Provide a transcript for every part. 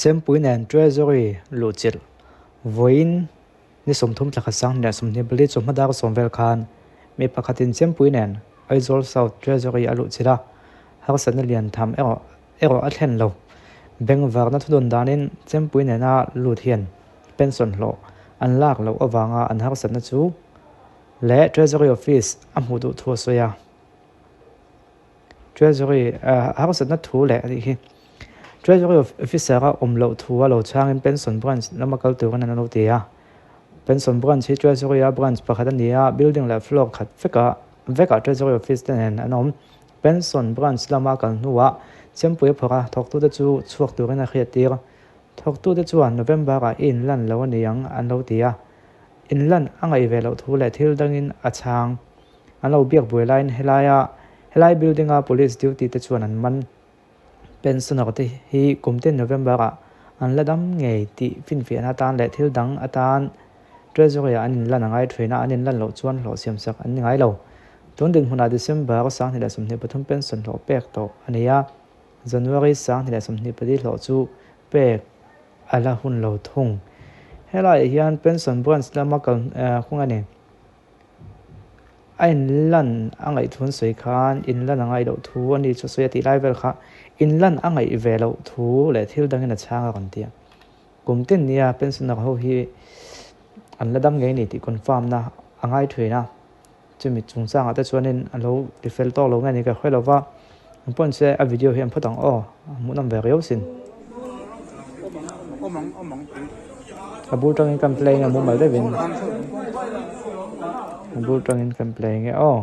Chempui nen Treasury luhchilh vawiin ni 30 thla khat 2024 chawhma dar sawm vel khan mi pakhatin Chempui nen Aizawl South Treasury a luhchilh a, harsatna lian tham erawh erawh a thlen lo. Bengvarna thudawn danin Chempui nena lut hian pension hlawh an lak loh avanga an harsatna chu leh Treasury Office a hmuh duh thu a sawi a. Treasury harsatna thu leh a nih hi. Treasury Officer a awm loh thu a lo chhangin Pension Branch lama kal turin an lo ti a. Pension Branch hi Treasury a branch pakhat a ni a, building leh floor khat vekah vekah Treasury Office te nen an awm. Pension Branch lama kal hnuah Chempui a phawrh a, thawktute chu chhuak turin a hriattir. Thawktute chuan November-ah i inlan lo a ni ang an lo ti a. Inlan a ngaih ve loh thu leh thil dangin a chhang. An lo biak buai laiin helaia helai building-a police duty te chuan an man. Pensioner te hi kum tin November-ah an la dam ngei tih finfiahna atan leh thil dang atan Treasury-ah an inlan a ngai thin a, an inlan loh chuan hlawh siamsak an ni ngai lo. Tun dinhmunah December 2023 pension hlawh pek tawh a ni a, January 2024 hlawh chu pek a la hun lo thung. Helaiah hian pension branch lama kal khung a ni. A inlan a ngaih thu an sawi khan inlan a ngaih loh thu a ni chu sawi a tih lai vel kha inlan a ngaih ve loh thu leh thil dangin a chhang a rawn ti a. Kum tin nia pensioner ho hi an la dam ngei ni tih confirm na a ngai thin a, chumi chungchangah te chuanin a lo ti fel tawk lo nge ni ka hre lo va, engpawh se a video hi an phawt ang aw, a hmuhnawm ve riau sin. A bul tangin kan play nge mumal deuhin a bul tangin kan play nge aw.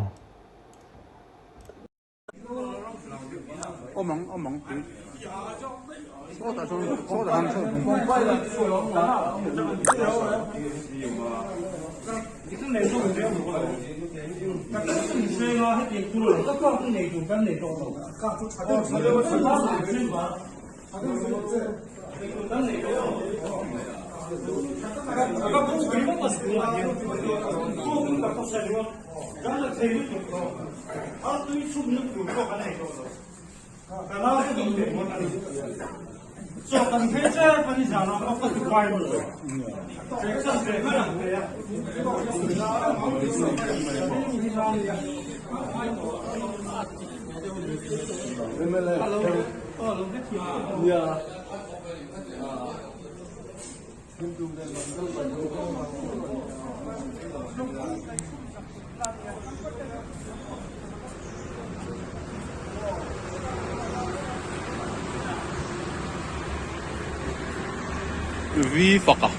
V faka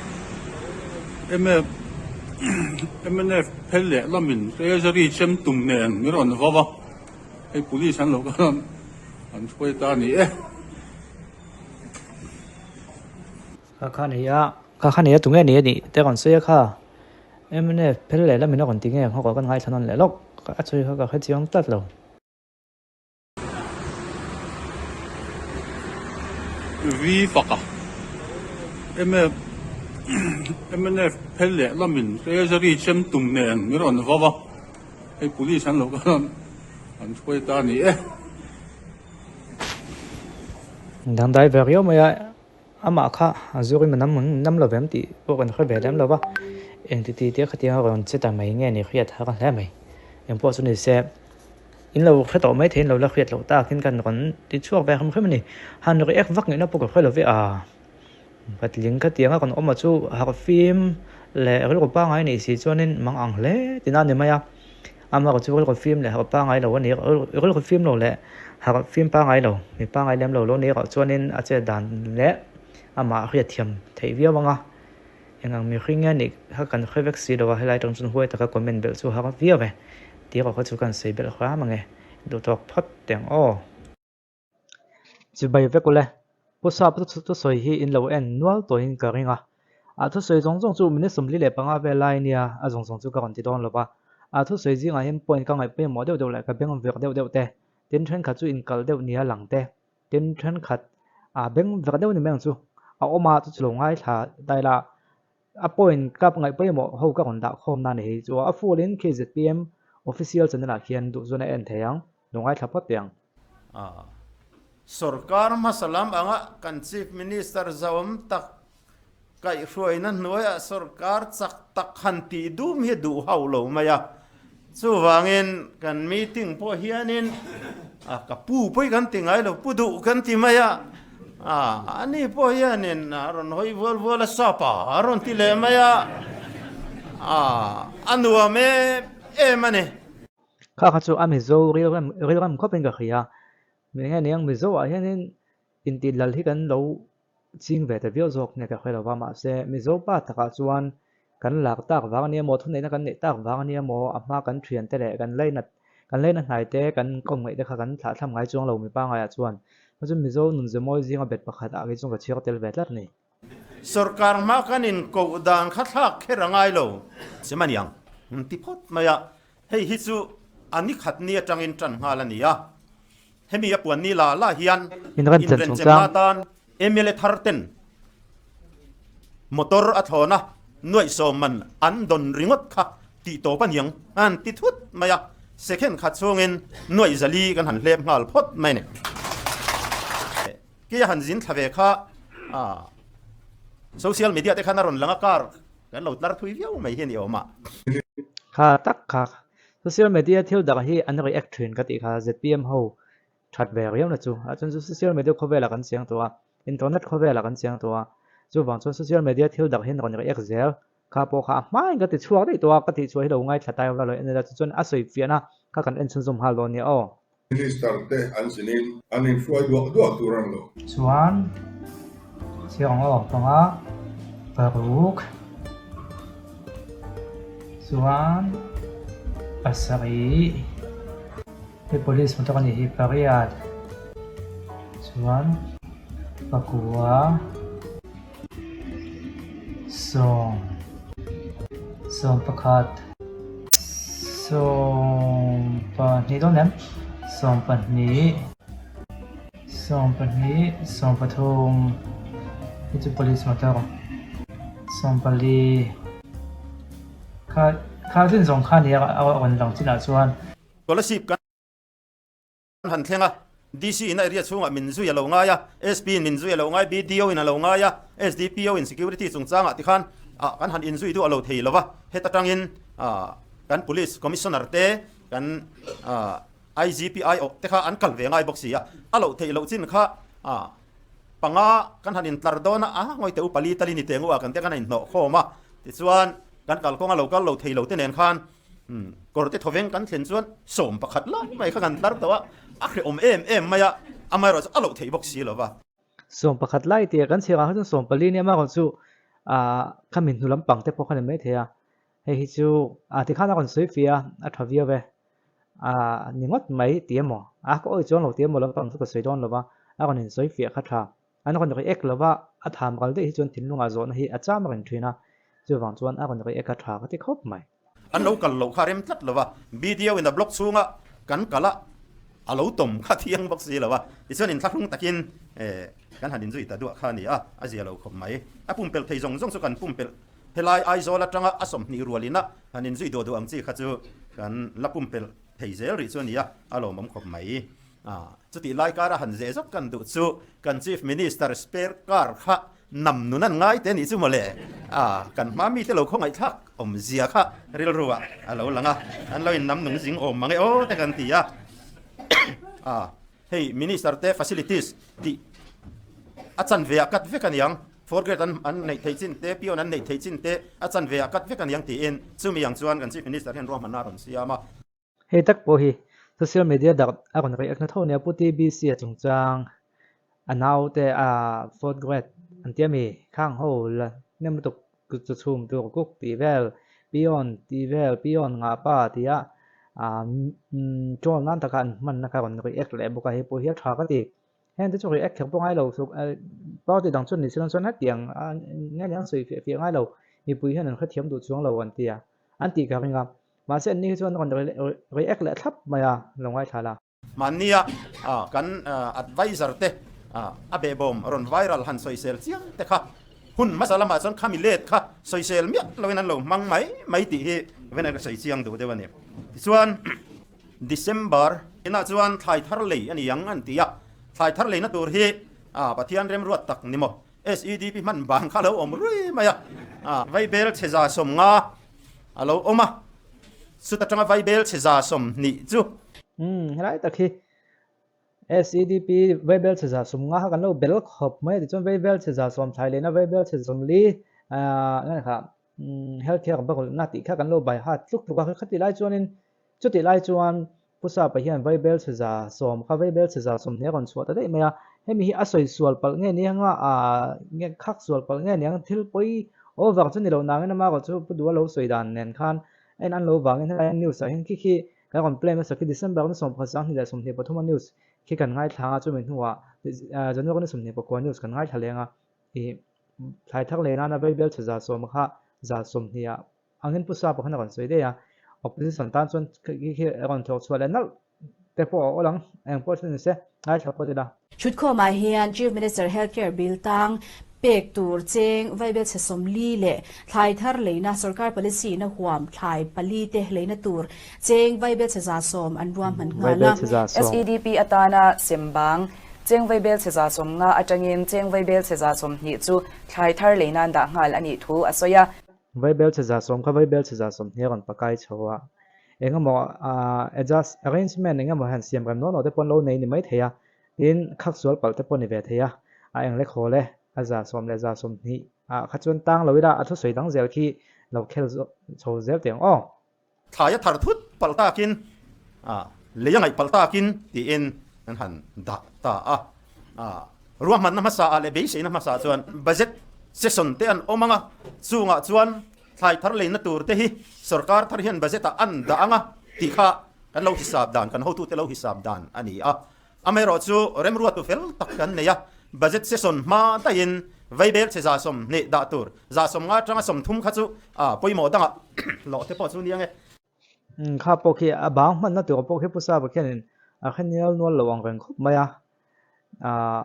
mnf phel leh lamin treasury chem tum nen min rawn vau a hei police an lo kal a an hruai ta a ni e. Ka kha nei a, ka kha nei a tunge ni a nih te rawn sawi a kha. Mnf phel leh lamin a rawn ti nge ang hawk ah kan ngaithla nawn leh lawk. A sawi kha ka hre chiang tlat lo. V faka mnf phel leh lamin treasury chem tum nen min rawn vau a, hei police an lo kal a an hruai ta a ni e. Dangdai ve riau mai a. Amah kha a zurin a nam nam lo vem tih pawh kan hre ve lem lo va, engti ti tia khatiang a rawn che ta mai nge ni hriat har hle mai. Engpawh chu ni se, in lo hre tawh mai thei in lo la hriat loh takin kan rawn ti chhuak ve hrim hrim a ni. Han react vak ngaihna pawh ka hre lo ve a, patling khatiang a rawn awm a chu harhfim leh rilru pangngai nih si chuanin mang ang hle tina a ni mai a. Amah chu rilru fim leh harh pangngai lo a ni, rilru fim lo leh harh fim pangngai lo, mi pangngai lem lo lo ni erawh chuanin a chet dan leh amah a hriatthiam theih viau ang a, eng ang mihring nge nih kha kan hre vek si lo a, helai atang chuan huai taka comment belh chu har viau e, tih erawh kha chu kan sawi belh hram ang e, duhtawk phawt teh ang aw. Chibai vek ule, Pu Sap thusawi hi in lo en nual tawhin ka ring a. A thusawi zawng zawng chu minute 45 vel lai nia a zawng zawng chu ka rawn ti dawn lo va. A thusawi zingah hian point ka ngaih pawimawh deuh deuh leh ka beng ver deuh deuh te, tin thenkhat chu inkal deuh nia lang te, tin thenkhat a beng ver deuh ni mai ang chu a awm a, chu chu lo ngaithla daih la. A point ka ngaih pawimawh ho ka rawn dah khawm na ni hi chu a full in khi zpm official channel ah khian duh chuan a en thei ang, lo ngaithla phawt teh ang. A Sorkar hmasa lam anga kan Chief Minister zauam tak kaihhruaina hnuaiah sorkar chak tak han tih dum hi duh hauh lo mai a. Chuvangin kan meeting pawh hianin a ka pu pawh hi kan ti ngai lo, pu duh kan ti mai a. A ani pawh hianin a rawn hawi vual vual a, sapa a rawn ti leh mai a. A a nuam em em a ni. Kha kha chu a Mizo rilrem rilrem khawpin ka hria. Mi eng nge niang Mizo ah hianin intih lal hi kan lo ching ve ta viau zawk nge ka hre lo va, mahse Mizo pa takah chuan kan lak tak vang a nia maw, thuneihna kan neih tak vang a nia maw, a hma kan thian te leh kan lainat kan laina hnai te kan kawm ngaih te kha kan thlah thlam ngai chuang lo mi pangaiah chuan chu chu Mizo nunze mawi zinga bet pakhat ah kei chuan ka chhiar tel ve tlat a ni. Sorkar hma kan inkoh dan kha thlak kher a ngai lo. Sem a niang ti phawt mai a, Hei hi chu a ni khat ni atangin tan nghal a ni a, hemi a puan ni la la hian inrenchemna atan mla thar ten motor a thlawn a, nuaihsawm man an dawn ringawt kha tih tawp a niang an ti thut mai a, second khat chhungin nuaih zali kan han hlep nghal phawt mai a ni. Kei a han zin thla ve kha social media te khan a rawn lang a, car Kan lo tlar thui viau mai hi a ni awm a. Kha tak kha social media thil dang hi an react thin ka tih kha zpm ho that ve riau na chu a chuan chu social media khawvelah kan chiang tawh a internet khawvelah kan chiang tawh a chuvang chuan social media thil dang hi an rawn react zel kha pawh kha a hmain ka ti chhuak daih tawh a ka tih chhuah hi lo ngaithla tai awm la lo en ila chu chuan a sawi fiahna kha kan en chhunzawm nghal dawn nia aw. Minister te an zinin an inhruai duah duah tur an lo. Chuan chhiang aw panga paruk chuan pasarih hei police motor a nih hi pariat chuan pakua sawm sawm pakhat. 22 dawn em? 22 22 13 hei chu police motor 14 kha kha zin zawng kha nia a rawn lang chinah chuan. Scholarship kan han thleng a, DC in a area chhungah min zui a lo ngai a, SP in min zui a lo ngai, BDO in a lo ngai a, SDPO in security chungchangah tikhan ah kan han inzui duh a lo thei lo va, heta tangin ah kan police commissioner te kan ah IGP aiawh te kha an kal ve ngai bawk si a, a loh theih loh chin kha ah panga kan han intlar dawn a, a ngawi teh u pali tali ni teng u ah kan te khan a inhnawh khawm a, tichuan kan kalkawnga lo kal lo thei lo te nen khan Kawrte thawveng kan thlen chuan 11 lai mai kha kan tlar tawh a, a hrehawm em em mai a, amaherawh chu a loh theih bawk si lo va. 11 lai tih kan chhiar ang kha chuan 14 nia amaherawh chu ah khami hnu lampang te pawh kha ni maithei a, hei hi chu ah tikhan a rawn sawi fiah a, a tha viau e, ah ni ngawt mai tih emaw a ka awih chuang lo tih emaw lampang chu ka sawi dawn lo va, a rawn insawi fiah kha tha. An rawn react lova, a tham ral daih hi chuan thinlungah zawhna hi a cham reng thin a, chuvang chuan a rawn react a tha ka ti khawp mai. An lo kal loh kha rem tlat lova, BDO in a block chhunga kan kal a, a lo tawm kha thiang bawk si lo a, tichuan inthlahrung takin kan han inzui ta duah kha a ni a, a zia lo khawp mai. A pumpelh thei zawng zawng chu kan pumpelh helai Aizawl atanga a 20 rualin a han inzui duah duah ang chi kha chu kan la pumpelh thei zel rih chu a ni a, a lawmawm khawp mai. Chutih lai kara han zeh zawk kan duh chu kan Chief Minister spare car kha nam nun an ngai te nih chu mawle. Kan hma mite lo khawngaihthlak awmzia kha rilru ah a lo lang a, an lo in nam nung zing awm mang e aw te kan ti a. Hei Minister te facilities tih a chanve ah cut vek a niang, fourth grade an neih theih chin te, peon an neih theih chin te a chanve ah cut vek a niang tiin chumi ang chuan kan Chief Minister hian ruahmanna a rawn siam a. Hei tak pawh hi social media dak a rawn react na tho nia Pu TBC a chungchang a naute a fourth grade an tia mi khang ho la hnem lutuk chu chhum tur kuk tih vel peon tih vel peon ngah pa tia ah troll nan taka an hmanna kha rawn react leh bawk a hei pawh hi a tha ka ti. Heng te chu react kher pawh ngai lo party dang chuan ni se chuan hetiang nge ni an sawi fiah fiah ngai lo mipui hian an hrethiam duh chuang lo an tia an tih ka ring a. Mahse anni hi chuan rawn react leh thlap mai a, lo ngaithla la. Mahnia kan advisor te a behbawm rawn viral han sawisel chiang te kha hun hmasa lamah chuan khami let kha sawisel miah loin an lo hmang mai mai tih hi Vener ka sawi chiang duh deuh a ni. Tichuan December inah chuan thlai thar lei a ni ang an ti a. Thlai thar leina tur hi a Pathian remruat tak ni maw? SEDP hman bang kha a lo awm rui mai a, Vaibel chhe 150 a lo awm a, chut atanga Vaibel chhe 120 chu. Umm helai tak hi SEDP Vaibel chhe 150 kha kan lo bel khawp mai a, tichuan Vaibel chhe 100 thlai leina Vaibel chhe 40 eng kha health care bakawlhna tih kha kan lo bai hat tluk tluk a, khatih lai chuanin chutih lai chuan Pu Sapa hian Vaibel chhe 100 kha Vaibel chhe 120 a rawn chhuah ta daih mai a, hemi hi a sawi sual palh nge ni anga aah nge khak sual palh nge ni ang thil pawi over chu ni lo nangin ama erawh chu Pu Duha lo sawi dan nen khan a in an lo vangin helai news ah hian khi khi kan rawn play hmasa khi December ni 11 2023 a news khi kan ngaithla anga chumi hnuah January ni 24 news kan ngaithla leng a ih thlai thar leh nana Vaibel chhe 100 kha 120 ah Angin Pu Sapa khan a rawn sawi daih a, opposition tan chuan khi khi a rawn thawk chhuah leh nalh te pawh a awl ang, eng pawh chu ni se, ngaithla phawt ila. Thutkhawmah hian Chief Minister Health Care Bill tang pek tur cheng vaibel chhe 40 leh thlai thar leina sorkar policy na huam thlai pali te leina tur cheng vaibel chhe 100 an ruahman nghal a. Vaibel chhe 100. SEDP atana sem bang cheng vaibel chhe 50 atangin cheng vaibel chhe 120 chu thlai thar leinan dah nghal a nih thu a sawi a. Vaibel chhe 100 kha vaibel chhe 120 a rawn pakai chho a, eng emaw adjust arrangement eng emaw hian siam rem nual nual te pawh an lo nei ni mai thei a, tin khak sual palh te pawh ni ve thei a, a eng le khawl e, a 100 leh 120 ah kha chuan tang lo ila a thusawi dang zel khi lo khel chho zel teh ang aw. Thlai a thar thut palh takin, lei a ngaih palh takin tiin an han dah ta a. Ruahmanna hmasa ah leh beiseina hmasa chuan budget session te an awm ang a, chungah chuan thlai thar leina tur te hi sorkar thar hian budget ah an dah ang a tih kha kan lo hisap dan, kan hotute lo hisap dan a ni a. Amaherawhchu remruatu fel tak kan nei a, budget session hma daihin vaibel chhe 120 dah tur, 150 atanga 30 kha chu pawimawh dangah hlawh te pawh chu nia nge. Kha pawh khi a bang hmanna tur pawh khi Pu Sapa khianin a hre nial nual lo ang reng khawp mai a,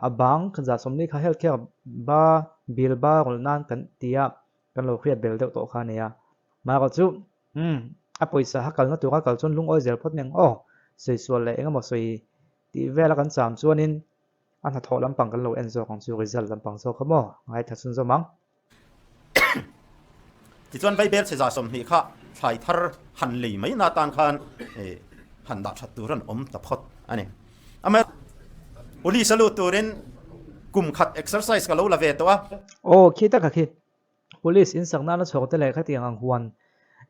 a bang 140 kha health care ba bill ba rawlh nan kan ti a, kan lo hriat bel deuh tawh kha a nia. Maherawhchu Umm, a pawisa kha kalna tura kal chuan lungawi zel phawt nen aw, sawi sual leh engemaw sawi tih vela kan cham chuanin a hnathawh lampang kan lo en zawk ang chu, result lampang zawk kha maw, ngaithla chhunzawm ang. Tichuan Vaibel chhe 120 kha thlai thar han lei mai na tan khan han dah that tur an awm ta phawt a ni. Amaherawhchu Police a lut turin kum khat exercise ka lo la ve tawh a. Aw, khi taka khi. Police in sak nana chhawk te leh khatiang ang huan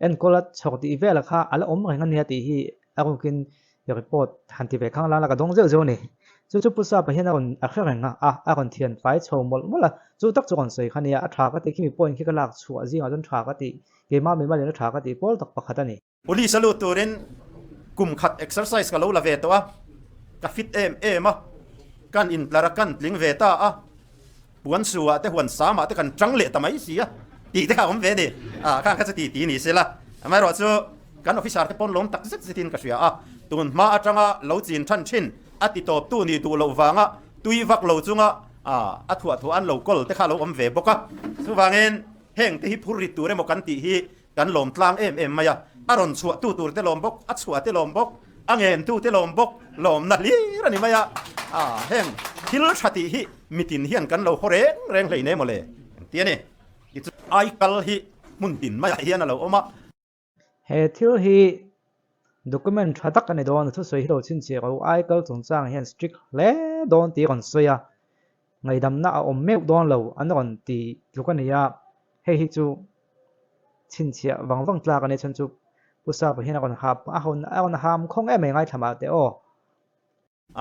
enkawl a chhawk tih vel kha a la awm reng a nia tih hi a rukin report han ti ve khang lana ka dawng zeuh zeuh a ni. Chu chu Pu Sapa hian a rawn a hre reng a, a a rawn thian fai chho mawlh mawlh a, chu tak chu rawn sawi kha nia, a tha ka tih khi mi point khi ka lak chhuah zingah chuan tha ka tih, keimah mimalin a tha ka tih pawl tak pakhat a ni. Police a lut turin kum khat exercise ka lo la ve tawh a, ka fit em em a, kan intlar a, kan tling ve ta a, puan su ah te huan sam ah te kan tang leh ta mai si a tih te kha a awm ve a ni, ah khang kha chu ti ti ni se la, amaherawhchu kan officer te pawn lawm tak zet zetin ka hria a, tun hma atanga lo chin than thin a ti tawp tu nih duh loh vanga tui vak lo chunga a thuah thuah an lo kawl te kha a lo awm ve bawk a, chuvangin heng te hi phur rit tur emaw kan tih hi Kan lawm tlang em em mai a, a rawn chhuah tu tur te lawm bawk, a chhuah te lawm bawk, a ngen tu te lawm bawk, lawmna hlir a ni mai a. A, heng thil tha tih hi mitin hian kan lo haw reng reng hlei ne mawle, engti a ni? Tichuan aikal hi hmun tin maiah hian a lo awm a. He thil hi document tha tak a ni dawn a, thusawi hi lo chhinchhiah rawh u, aikal chungchang hian strict hle dawn tih a rawn sawi a, ngaihdamna a awm meuh dawn lo an rawn ti tluk a ni a, hei hi chu chhinchhiah vang vang tlak a nia chhan chu Pu Sapa hian a rawn hap a rawn a rawn ham khawng em mai ngaithla mah teh aw.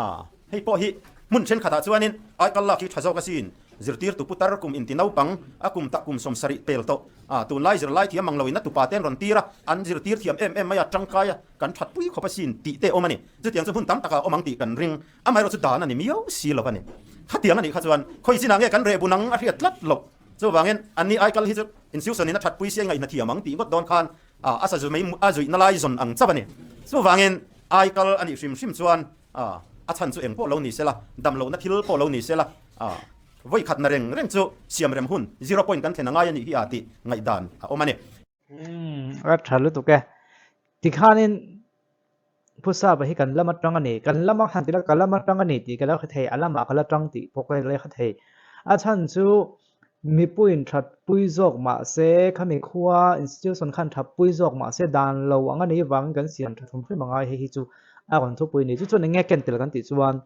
A, hei pawh hi hmun thenkhatah chuanin aikal lak hi tha zawk asin, zirtirtu putar kum inti naupang a kum tak kum 70 pel tawh a, tunlai zirlai thiam ang loin a tupa te an rawn tir a, an zirtir thiam em em mai a, tangkai a kan thatpui khawp asin tih te awm a ni. Chutiang chu hmun tam takah awm ang tih kan ring. Amaherawh chu dan a ni miau si lo a ni. Khatiang a nih kha chuan khawi chinah nge kan reh bun ang a hriat tlat loh. Chuvangin anni aikal hi chu institution in a thatpui si a ngaihna thiam ang tih ngawt dawn khan a sa mai a zuihna lai zawn ang chauh a ni. Chuvangin aikal a nih hrim hrim chuan a chhan chu eng pawh lo ni sela, dam lohna thil pawh lo ni sela, vawi khatna reng reng chu siam rem hun zero point kan thlen a ngai a nih hi a tih ngaihdan a awm a ni. Umm a tha lutuk e. Tikhanin. Phusa pa hi kan lam atang a ni, kan lama han ti la ka lam atang a ni tih ka lo hre thei, a lamah ka la tang tih pawh ka la hre thei. A chhan chu mipuiin thatpui zawk mah se, khami khua institution khan thatpui zawk mah se dan lo ang a nih vangin kan siam tha thum hrim angai hei hi chu a rawn thupui a ni. Chu chuan eng nge ken tel kan tih chuan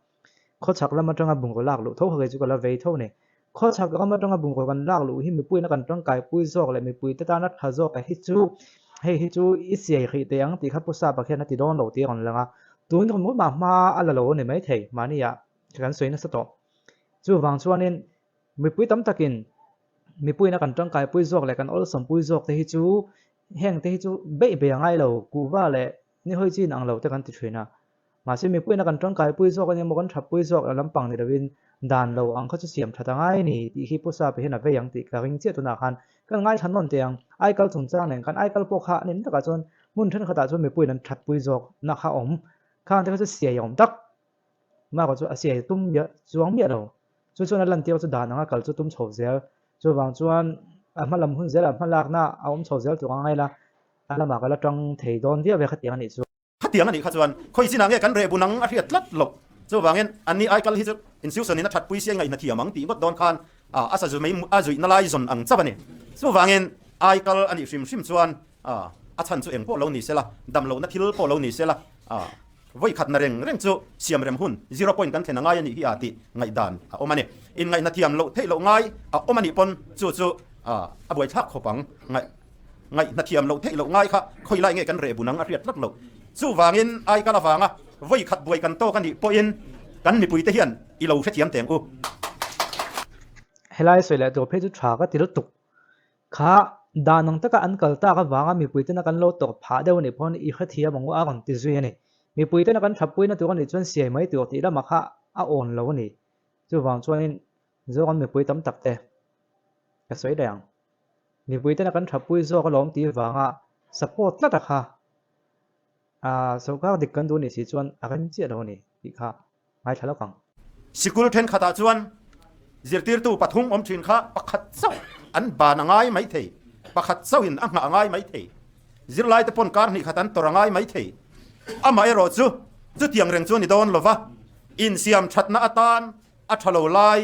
Khawchhak lam atanga bungraw lak luh tho kha kei chu ka la vei tho ni. Khawchhak ram atanga bungraw kan lak luh hi mipuiin a kan tangkai pui zawk leh mipuite tana tha zawk hi chu hei hi chu i siai hrih teh ang tih kha Pu Sapa khian a ti dawn lo tih a rawn lang a. Tun rum rumah hma a la lo a ni maithei mahniah kan sawi nasa tawh. Chuvang chuanin mipui tam takin mipuiin a kan tangkai pui zawk leh kan awlsam pui zawk te hi chu heng te hi chu beih beih a ngai lo kuhva leh nihawi chin ang lo te kan ti thin a. Mahse mipuiin a kan tangkaipui zawk a nia maw, kan thapui zawk a lampang ni loin dan lo ang kha chu siam that a ngai a ni tih hi Pu Sapa hian a vei ang tih ka ring chiah tunah khan kan ngaithla nawn teh ang. Aikal chungchang nen khan aikal pawh kha a ni takah chuan hmun thenkhatah chuan mipuiin an thatpui zawk na kha awm khang te kha chu siai awm tak mah chu a siai tum miah chuang miah lo. Chu chuan a lantir chu dan anga kal chu tum chho zel. Chuvang chuan a hma lam hun zelah hmalakna a awm chho zel tur a ngai la, a lamah ka la tang thei dawn viau ve khatiang a nih chu. Khatiang a nih kha chuan khawi chinah nge kan reh bun ang a hriat tlat loh. Chuvangin anni aikal hi chu institution in a thatpui sia ngaihna thiam ang tih ngawt dawn khan a sazu mai a zuihna lai zawn ang chauh a ni. Chuvangin aikal a nih hrim hrim chuan a chhan chu eng pawh lo ni sela, dam lohna thil pawh lo ni sela, vawi khatna reng reng chu siam rem hun zero point kan thlen a ngai a nih hi a tih ngaihdan a awm a ni. Inngaihna thiam loh theih loh ngai a awm a nih pawn chu chu a buaithlak khawp ang ngaih. Ngaihna thiam loh theih loh ngai kha khawi lai nge kan reh bun ang a hriat tlat loh. Chuvangin ai kal avanga vawi khat buai kan tawk a nih pawhin kan mipuite hian i lo hrethiam teng u. Helai sawi leh tur phei chu tha ka ti lutuk. Kha dan ang taka an kal tak avanga mipuitena kan lo tawrh phah deuh a nih pawhin i hrethiam ang u a rawn ti zui a ni. Mipuitena kan thapuina tur a nih chuan siai mai tur tih lamah kha a awn lo a ni. Chuvang chuanin Zoram mipui tam tak te ka sawi daih ang. Mipui tena kan thapui zawk alawm tih vanga support tlat a kha ah sorkar dik kan duh nih si chuan a rem chiah lo a ni tih kha ngaithla lawk ang. Sikul thenkhatah chuan zirtirtu pathum awm thin kha pakhat chauh an ban a ngai mai thei, pakhat chauhin a nghah a ngai mai thei, zirlaite pawn kar hnih khat an tawrh a ngai mai thei. Amaherawh chu chutiang reng chu a ni dawn lova, insiam thatna atan a tha lo lai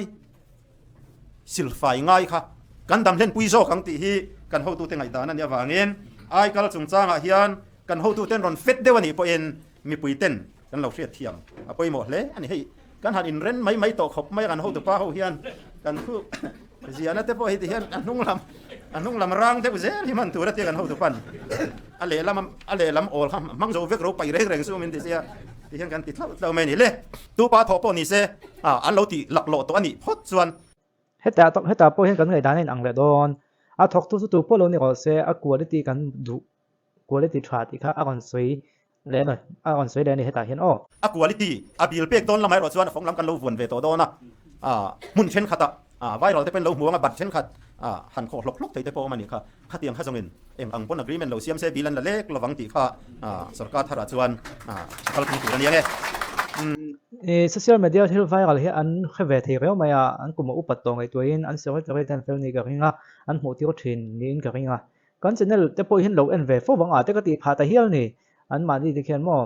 silfai ngai kha kan dam hlenpui zawk ang tih hi kan hotute ngaihdan a nih avangin aikal chungchangah hian kan hotuten rawn fet deuh a nih pawhin mipuiten kan lo hriat thiam a pawimawh hle a ni. Hei kan han inren mai mai tawh khawp mai a, kan hotupa ho hian kan thu ziahna te pawh hi ti hian a hnung lam a hnung lam rang deuh zel hi hman tur a tia kan hotupan a lehlam a lehlam awl kha hmang zo vek ro paih reng reng chu min ti sia ti hian kan ti thlauh thlauh mai a ni le. Tupa thawh pawh ni se an lo tih laklawh tawh a nih phawt chuan. Hetah hetah pawh hian kan ngaihdan a inang leh dawn. A thawktu chu tu pawh lo ni rawh se, a quality kan duh, quality tha tih kha a rawn sawi leh a ni, a rawn sawi leh a ni hetah hian aw. A quality a bil pek dawn lamah erawh chuan a fawng lam kan lo vuan ve tawh dawn a, hmun thenkhatah viral te pawhin lo hmu ang a, bat thenkhat han khawh hlawk hlawk thei te pawh awm a nih kha. Khatiang kha zawngin eng ang pawn agreement lo siam se bill an la lek lovang tih kha sorkar tharah chuan a kalpui tur a ni ang e. Social media thil viral hi an hre ve thei riau mai a, an kum a upat tawh ngaihtuahin an secretary te an fel ni ka ring a, an hmuh tir thin niin ka ring a. Kan channel te pawh hian lo en ve fo vang a te ka tih phah ta hial ni. An mahni te khian maw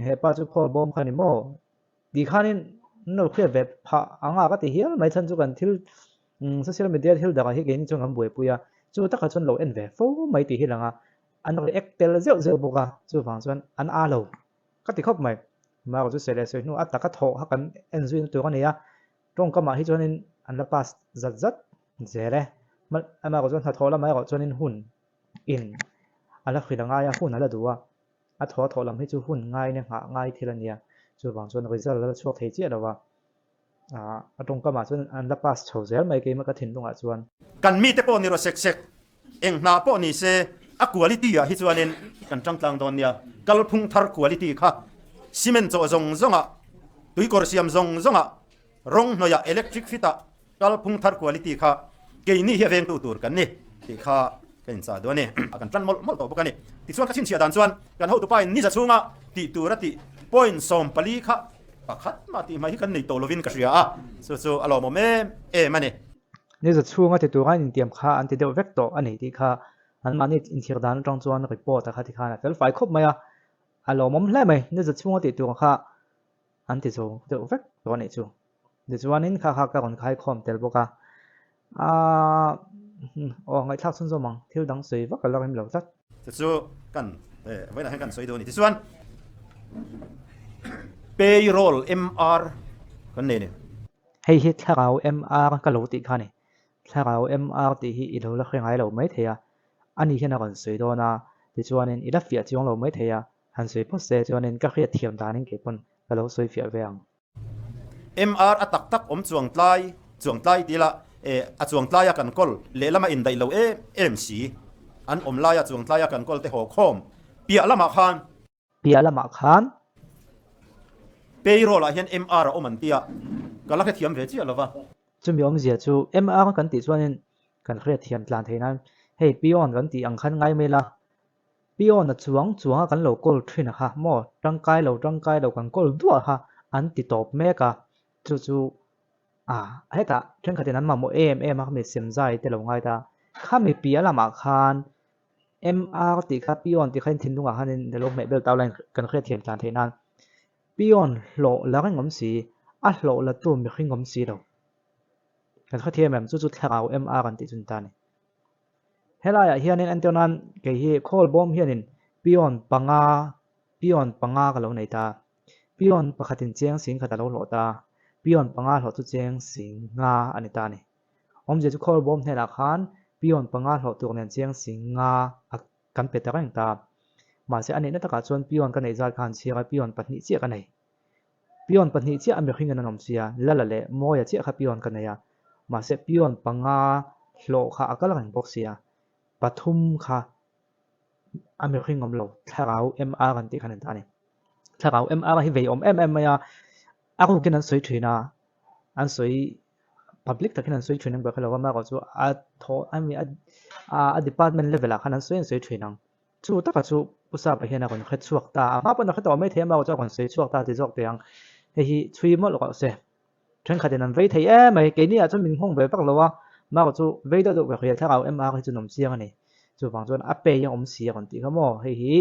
hepa chu khawl bawm kha ni maw tih khanin an lo hriat ve phah ang a ka ti hial mai chhan chu kan thil Social media thil dangah hi keini chuan kan buaipui a, chu takah chuan lo en ve fo mai tih hi lang a, an react tel zeuh zeuh bawk a, chuvang chuan an a lo ka ti khawp mai. Amaherawhchu chu sawi leh sawi hnu a taka thawh kha kan en zuina tur a ni a, tawngkamah hi chuanin an la pass zat zat zel e. Amaherawhchu chuan hnathawh lamah erawh chuanin hun in a la hrilh a ngai a, hun a la duh a, a thawh a thawh lam hi chu hun ngaina nghah ngai thil a nia, chuvang chuan result a la chhuak thei chiah lo a. A tawngkamah chuan an la pass chho zel mai keimah ka thinlungah chuan. Kan mite pawh ni rawh sek sek, eng hna pawh ni se a quality ah hi chuanin kan tangtlang dawn nia. Kalphung thar quality kha cement chawh zawng zawngah, tuikawr siam zawng zawngah, rawng hnawihah, electric fit ah kalphung thar quality kha keini hi a vengtu tur kan ni tih kha ka inchah duh a ni. Kan tan mawlh mawlh tawh bawk a ni. Tichuan ka chhinchhiah dan chuan kan hotupa in niza chhunga tih tur a tih point 14 kha Pakhat mah tih hmai hi kan nei tawh lovin ka hria a, chu chu a lawmawm em em a ni. Niza chhunga ti tura intiam kha an ti deuh vek tawh a ni tih kha anmahni inthlir dan atang chuan report a kha tikhan a fel fai khawp mai a. A lawmawm hle mai, ni za chhunga tih tur kha an ti zo deuh vek tawh a nih chu. Tichuanin kha kha ka rawn khaikhawm tel bawk a, aaa aw ngaihthlak chhunzawm ang, thil dang sawi vak a la rem lo tlat. Chu chu kan vawiinah hian kan sawi dawn a ni. Tichuan payroll MR kan nei a ni. Hei hi thlarau MR ka lo tih kha a ni. Thlarau MR tih hi i lo la hre ngai lo mai thei a, ani hian a rawn sawi dawn a, tichuanin i la fiah chiang lo mai thei a, han sawi phawt se chuanin ka hriat thiam danin kei pawn ka lo sawi fiah ve ang. MR a tak tak awm chuang tlai, chuang tlai ti ila e, a chuang tlaia kan kawl lehlam a indaih lo em em si. An awm laia chuang tlaia kan kawl te haw khawm piah lamah khan. Piah lamah khan. Payroll ah hian MR a awm an tia, ka la hrethiam ve chiah lova. Chumi awmzia chu MR kan tih chuanin kan hriatthiam tlan theih nan hei peon kan tih ang khan ngai mai ila, Piona chuang chuanga kan lo kawl thin a kha maw tangkai lo tangkai lo kan kawl duah kha an ti tawp mek a, chu chu ah hetah thenkhatin an mamawh em em a khami semzai te lo ngai ta, khami piah lamah khan MR tih kha Pion tih kha in thinlungah khanin a lo hmeh bel tau laiin kan hriatthiam tlan theih nan Pion hlawh la reng awm si, a hlawh la tu mihring awm si lo. Kan hrethiam em chu chu thlarau MR an tih chu ni ta a ni. Helaiah hianin entir nan kei hi khawl bawm hianin peon panga peon panga ka lo nei ta. Peon pakhatin cheng sing khat a lo hlawh ta. Peon panga hlawh chu cheng sing nga a ni ta a ni. Awmzia chu khawl bawm hnenah khan peon panga hlawh tur nen cheng sing nga a kan pe ta reng ta. Mahse a nihna takah chuan peon ka neih zat khan chhiar a peon pahnih chiah ka nei. Pion pahnih chiah a mihring in an awm sia, Lala leh Mawia chiah kha pion ka nei a, mahse pion panga hlawh kha a kal reng bawk sia, pathum kha a mihring awm lo, thlarau MR an tih khan an ta a ni. Thlarau MR hi vei awm em em mai a, a rukin an sawi thin a, an sawi public takin an sawi thin ang ber kha lo a, amaherawhchu a thaw a mi a department level ah khan an sawi an sawi thin ang. Chu taka chu Pu Sapa hian a rawn hre chhuak ta a, hma pawn a hre tawh mai thei a, amaherawh chu a rawn sawi chhuak ta ti zawk teh ang. Hei hi chhui mawlh rawh se. Thenkhatin an vei thei em mai, keini ah chuan min nghawng ve vak lo a, amaherawh chu vei deuh deuh ka hria thlarau MR hi chu nawm chiang a ni. Chuvang chuan a pay a awm si a rawn tih kha maw, hei hi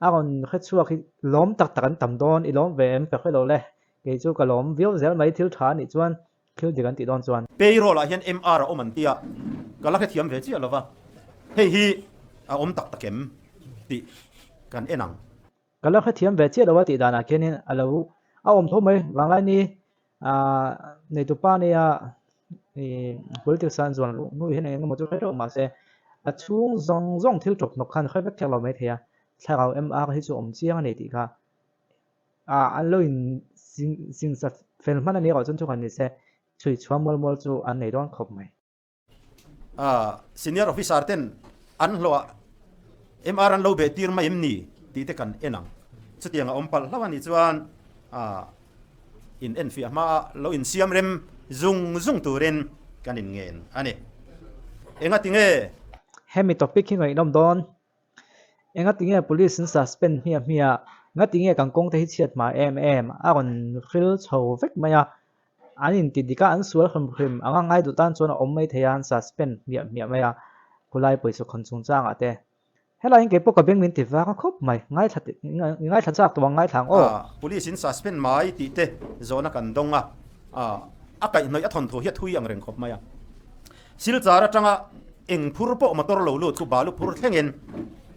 a rawn hre chhuak hi lawm tak tak an tam dawn, i lawm ve em ka hre lo le, kei chu ka lawm viau zel mai thil tha a nih chuan Thil dik an tih dawn chuan. Payroll ah hian MR a awm an tia, ka la hrethiam ve chiah lova, hei hi a awm tak tak em tih kan en ang. Ka la hrethiam ve chiah lova tih danah khianin a lo a awm tho mai, vanglai ni ah neitupa nia ih politics a an zuan luh hnu hian eng emaw chu hre teuh mahse a chhung zawng zawng thil tawp hnawk khan hre vek kher lo mai thei a, thlarau MR hi chu awm chiang a ni tih kha Ah, an lo in sing sa fel hman a ni erawh chuan thukhan ni se, chhui chhuah mual mual chu an nei dawn khawp mai. Ah, senior officer ten an hlawh ah MR an lo beh tir mai em ni tih te kan en ang. Chutiang a awm palh hlauh a nih chuan ah in enfiah hma ah lo insiam rem zung zung turin kan in ngen a ni. Engati nge? Hemi topic hi ngaihnawm dawn Engati nge police an suspend hmiah hmiah? Ngati nge kan kawng te hi chhiat hma em em? A rawn hril chho vek mai a, an inti dik a, an sual hrim hrim anga ngai duh tan chuan a awm mai thei a, an suspend hmiah hmiah mai a, khulai pawisa khawn chungchangah te. Helai hian keipawh ka beng min ti vang a khawp mai, ngaithla ngaithla chak tawh ang ngaithla ang aw. Police in suspend mai tih te zawhna kan dawng a, a kaihhnawih a thawnthu hi a thui ang reng khawp mai a. Silchar atanga eng phur pawh motor lo lut khu balu phur thlengin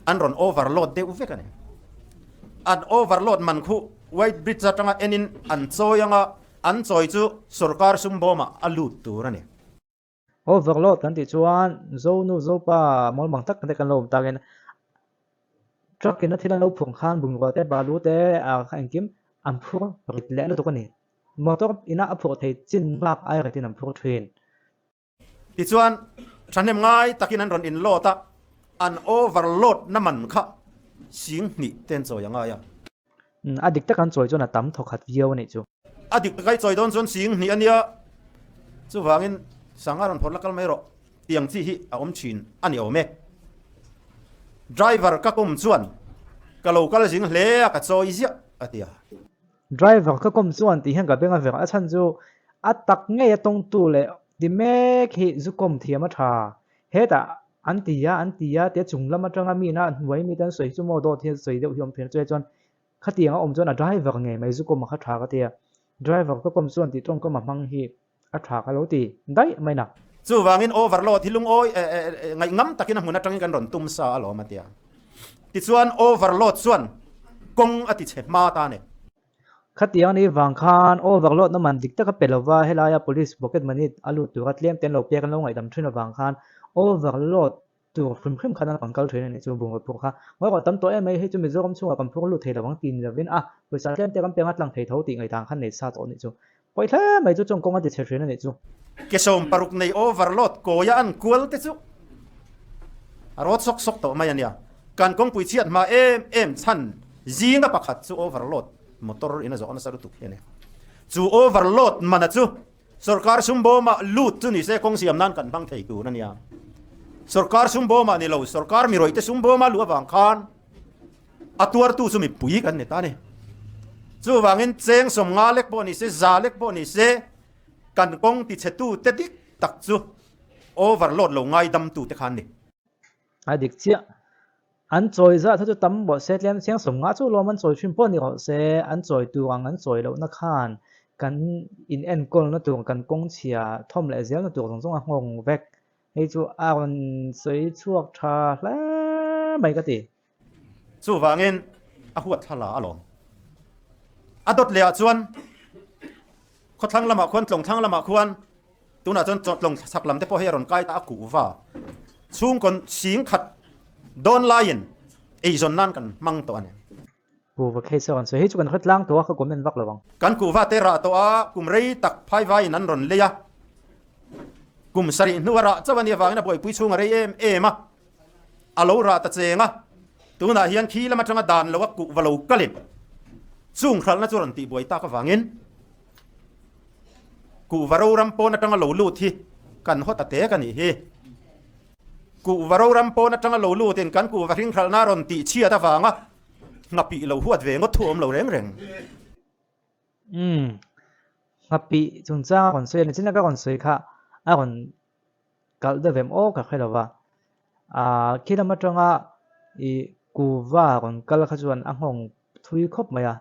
an rawn overload deuh vek a ni. An overload man khu White Bridge atanga enin an chawi anga an chawi chu sorkar sum bawmah a lut tur a ni. Overload kan tih chuan Zonu Zopa mawlmang tak te kan lo awm takin truck in a thil an lo phurh khan bungrua te balu te kha engkim an phur rit leh lutuk a ni. Motor ina a phurh thei chin bak ai ritin an phur thin. Tichuan, thahnem ngai takin an rawn inload a, an overload na man kha sing hnih te an chawi a ngai a. A dik tak an chawi chuan a tam thawkhat viau a nih chu. A dik tak ai chawi dawn chuan sing hnih a nia, chuvangin sanga rawn phawrh la kal mai rawh tiang chi hi a awm thin a ni awm e. Driver ka kawm chuan ka lo kal zing hle a ka chawi ziah a ti a. Driver ka kawm chuan tih hian ka beng a verh a chhan chu a tak ngei a tawngtu leh ti mek hi zu kawm thiam a tha. Hetah an ti a an ti a tia chung lam atanga mi na hnuai mi te an sawi chu maw dawt hian sawi deuh hi awm thei a chuai chuan Khatiang a awm chuan a driver ngei mai zu kawm a kha tha ka ti a, driver ka kawm chuan tih tawngkam a hmang hi a tha ka lo ti daih mai na. Chuvangin overload hi lungawi ngaihngam takin a hmun atangin kan rawn tum sa alawm a ti a. Tichuan overload chuan kawng a ti chhe hma ta a ni. Khatiang ni vang khan overload na man dik taka pe lova helaia police pocket money a lut tura tlem te an lo pek an lo ngaihdam thin avang khan overload tur hrim hrim khan an rawn kal thin a nih chu bungraw phur kha ngawi rawh tam tawh em mai hei chu Mizoram chhungah kan phur lut thei lo ang ti ni lovin a pawisa tlem te kan peng a tlang thei tho tih ngaihdan khan nei sa tawh a nih chu pawi hle mai chu chung kawng a ti chhe thin a nih chu. Ke 60 nei overload kawia an kual te chu a rawt sawk sawk tawh mai a nia. Kan kawngpui chhiat hma em em chhan zinga pakhat chu overload motor in a zawh nasa lutuk hi a ni. Chu overload mana chu Sorkar sum bawmah lut chu ni se kawng siam nan kan hmang thei tur a nia. Sorkar sum bawmah ni lo, sorkar mi rawihte sum bawma luh avang khan a tuartu chu mipui kan ni ta a ni. Chuvangin cheng 50 lek pawh ni se, 100 lek pawh ni se, kan kawng tichhetu te dik tak chu overload lo ngaidamtu te kha an ni. A dik chiah. An chawi zat kha chu tam rawh se, tlem chiang 50 chu lawm an chawi thin pawh ni rawh se, an chawi tur ang an chawi lohna khan kan in enkawlna tur kan kawng chhia thawm leh zelna tur zawng zawng a nghawng vek. Hei chu a rawn sawi chhuak tha hle mai ka ti. Chuvangin a huat thla la alawm. A dawt leh ah chuan khawthlang lamah khuan tlawngthlang lamah khuan Tunah chuan chawtlawng sak lam te pawh hei a rawn kai ta a kuh va. Chhungkaw sing khat dawn laiin eizawn nan kan hmang tawh a ni. Pu va case a rawn sawi. Hei chu kan hre tlang tawh a, ka comment vak lo ang. Kan kuh va te rah tawh a, kum rei tak phai vaiin an rawn lei a. Kum sarih hnu a rah chauh a nih avangin a buaipui chhung a rei em em a. A lo rah ta cheng a, tunah hian khi lam atanga dan lo a kuh va lo kalin chung hralhna chu rawn tihbuai tak avangin kuhva roram pawn atanga lo lut hi kan haw ta tek a nih hi. Kuhva roram pawn atanga lo lutin kan kuhva hring hralhna rawn tihchhiat avanga nghapih lo huat ve ngawt thu awm lo reng reng. Umm, nghapih chungchang a rawn sawi a ni, chin a ka rawn sawi kha a rawn Kalh deuh em aw ka hre lo va. Ahh khi lam atanga ih kuva rawn kal kha chuan a nghawng thui khawp mai a,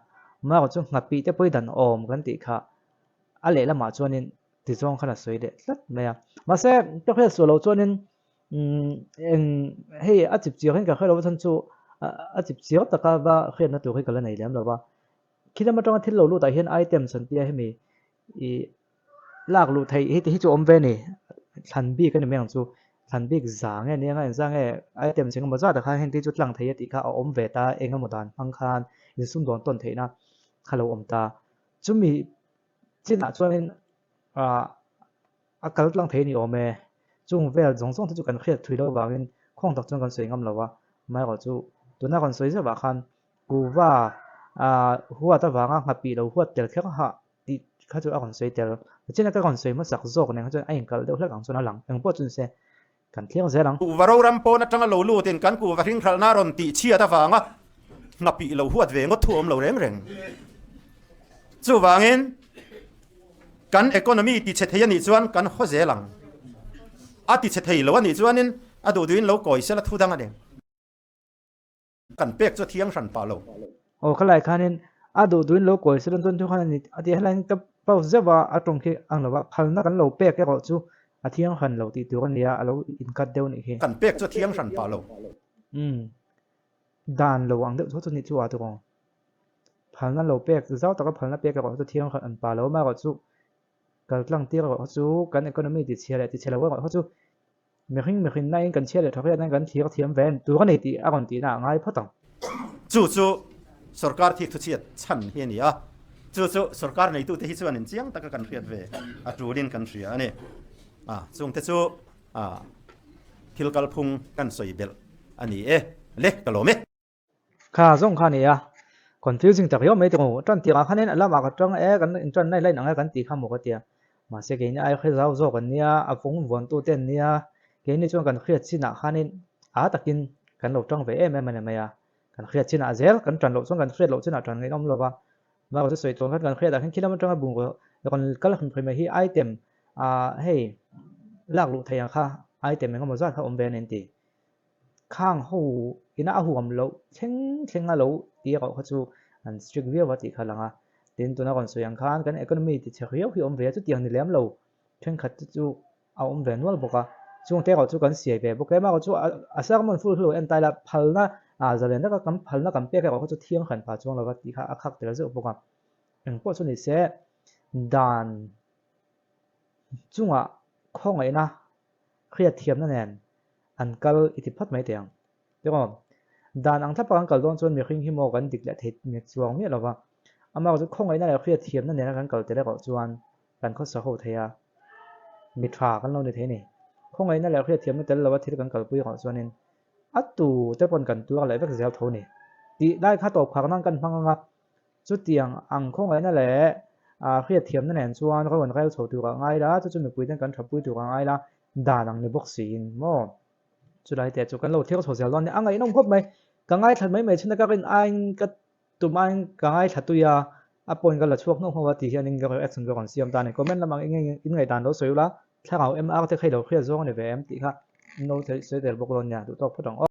marawh chu nghapih te pawh i dan awm kan tih kha a lehlamah chuanin tizawng khan a sawi leh tlat mai a. Mahse ka hriat suah loh chuanin umm eng hei a chip chiang hian ka hre lo a chhan chu a chip chiang taka va hriatna tur hi ka la nei lem lo va. Khi lam atanga thil lo lutah hian items an tia hemi ih lak luh theih hi ti hi chu awm ve a ni thlan bik a ni mai ang chu thlan bik za nge nia nga engzah nge item cheng emaw zat ah khan heng te chu tlang thei a tih kha a awm ve ta eng emaw dan hmang khan insum dawn tawn theihna kha lo awm ta chumi chinah chuanin ah a kal tlang thei a ni awm e chung vel zawng zawng te chu kan hriat thui loh avangin khawng tak chuan kan sawi ngam lo a amaherawh chu tuna kan sawi zeuh ah khan kuhva ah huat avanga nghapih lo huat tel kher ha tih kha chu a rawn sawi tel. Nichin a ka rawn sawi hmasak zawk nen kha chuan a inkalh deuh hlek ang chuan a lang. Eng pawh chu ni se, kan thlir zel ang. Kuhva roram pawn atanga lo lutin kan kuhva hringhralhna a rawn tih chhiat avanga nghapih lo huat ve ngawt thu awm lo reng reng. Chuvangin kan economy ti chhe thei a nih chuan kan haw zel ang. A ti chhe thei lo a nih chuanin a duh duhin lo kawi sela thu dang a ni. Kan pek chu a thiang hran pah lo. Aw khalai khanin a duh duhin lo kawi se chuan thu khan a ni a ti helaiin ka pause zeuh a, a tawng khi ang lo a, phalna kan lo pek erawh chu a thiang hran lo tih tur a nia, a lo inkat deuh a nih khi. Kan pek chu a thiang hran pah lo. Umm dan lo ang deuh chu chu ni chu a tur aw. Phalna lo pek zau taka phalna pek erawh chu thiang hran pah lo amaherawh chu kal tlang tir erawh chu kan economy ti chhia leh ti chhe lo erawh chu Mihring mihrinna in kan chhiat leh tha riat in kan thlir thiam ve tur a ni tih a rawn tihna a ngai phawt ang. Chu chu sorkar thik thuchhiat chhan hi a ni a, chu chu sorkar neitute hi chuan inchiang taka kan hriat ve a tulin kan hria a ni. A, chungte chu a thil kalphung kan sawi belh a ni e, le ka lawm e. Kha zawng kha a ni a, confusing tak riau mai tawng u, tan tirah khanin a lamah ka tang e, kan in tan nai line ang e kan tih kha maw ka tia, mahse keini ai hre zau zawk an nia, a vawng vuantu te an nia, keini chuan kan hriat chinah khanin a takin kan lo tang ve em em a ni mai a, kan hriat chinah zel kan tan loh chuan kan hriat loh chinah tan ngaih awm lo va, mahse chu sawi tawn khan kan hriat ah khan khi lam atanga bungraw rawn kal hrim hrim hi item ah hei lak luh theih ang kha item engemaw zat kha awm ve a ni an ti. Khang ho ina a huam loh thleng thleng a lo ti erawh kha chu An strict viau a tih kha lang a. Tin, tuna rawn sawi ang khan kan economy ti chhe riau hi awm ve a, chutiang ni lem lo thenkhat te chu a awm ve nual bawk a. Chung te erawh chu kan siai ve bawk e. Amaherawh chu a sermon full hi lo en ta ila phalna zalen taka kan phalna kan pek erawh kha chu thiang hran pha chuang lova tih kha a khak tel zeuh bawk a. Engpawh chu ni se, dan chungah khawngaihna hriatthiamna nen an kal i ti phawt mai teh ang. Tiraw? Dan ang thlapa kan kal dawn chuan mihring hi maw kan dik leh thei nek chuang miah lova. Amah chu khawngaihna leh hriatthiamna nena kan kal tel erawh chuan kan khawsa ho thei a, mi tha kan lo ni thei a ni. Khawngaihna leh hriatthiamna tel lova thil kan kalpui erawh chuanin a tu te pawn kan tuar leh vek zel tho a ni. Tih lai kha tawp khar nan kan hmang ang a, Chutiang ang khawngaihna leh hriatthiamna nen chuan ro an rel chho tur a ngai la, chu chu mipuiten kan thapui tur a ngai la, dan ang ni bawk siin maw? Chulai te chu kan lo thlir chho zel dawn nia, a ngaihnawm khawp mai. Ka ngaithla mai mai chhuna ka rin aiin ka tum aiin ka ngaithla tui a, a point ka la chhuak hnawk hnawk a tih hianin ka reaction ka rawn siam ta a ni. Comment lamah eng nge in ngaihdan lo sawi ula, thlarau MR te kha i lo hriat zawng a ni ve em tih kha in lo sawi tel bawk dawn nia, duhtawk phawt ang aw.